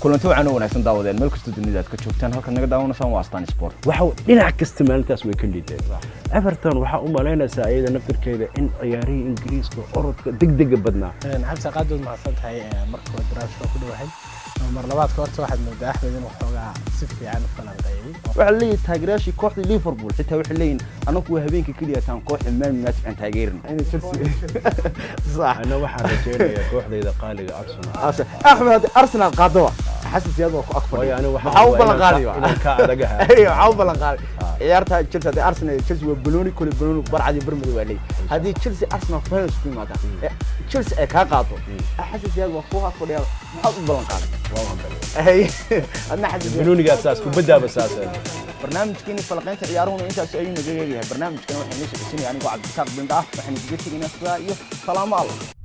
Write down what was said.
Kulanti wacan oo wanaagsan, daawadeen meel kastoo dunida aad ka joogtaan. Halkaad naga daawanaysaan waa Astaan Sport. Waxa dhinac kasta maalintaas way ka liiteen. Everton waxaa u malaynaysaa iyada naftirkeeda in ciyaarihii Ingiriiska orodka degdega badnaa. Xabsi, qaad mahadsan tahay. Marka hore barnaamijka ku dhawahay. Mar labaadka, horta waxaad moodaa Axmed inuu xoogaa si fiican u falanqeeyey. Waxaa leeyahay taageerayaashii kooxda Liverpool xitaa waxay leeyihin anagu waa habeenka keliya taan kooxda Man United aan taageerin inay Chelsea, sax. Ana waxaan rajaynayaa kooxdayda qaaliga Arsenal. Axmed, haddii Arsenal qaadaba, Xasan Siyaad waa ku ag Waayo, fadhiya. anigu waxaan Maxaa u rabaa ballan qaaday? inaan ka adagaha. Maxaa u ballan qaaday ciyaarta Chelsea? Haddii Arsenal iyo Chelsea waa banooni kule, banooni barcad iyo barmada waa leeyahay. Haddii Chelsea Arsenal final isku yimaadaan ee Chelsea ay kaa qaado, Xasan Siyaad waa ku ag fadhiya. Maxaad u ballan qaaday? Waa hambalyo. Adna, Xasan Siyaad. Banoonigaa saas, kubaddaaba saas. Barnaamijkeeni falaqaynta ciyaaruhuna intaas ayuu naga eegayahay. Barnaamijkan waxaan la socodsiinaya anigoo Cabdirasaaq Bindha ah. Waxaan idiga tegaynaa sidaa iyo salaamo Allah.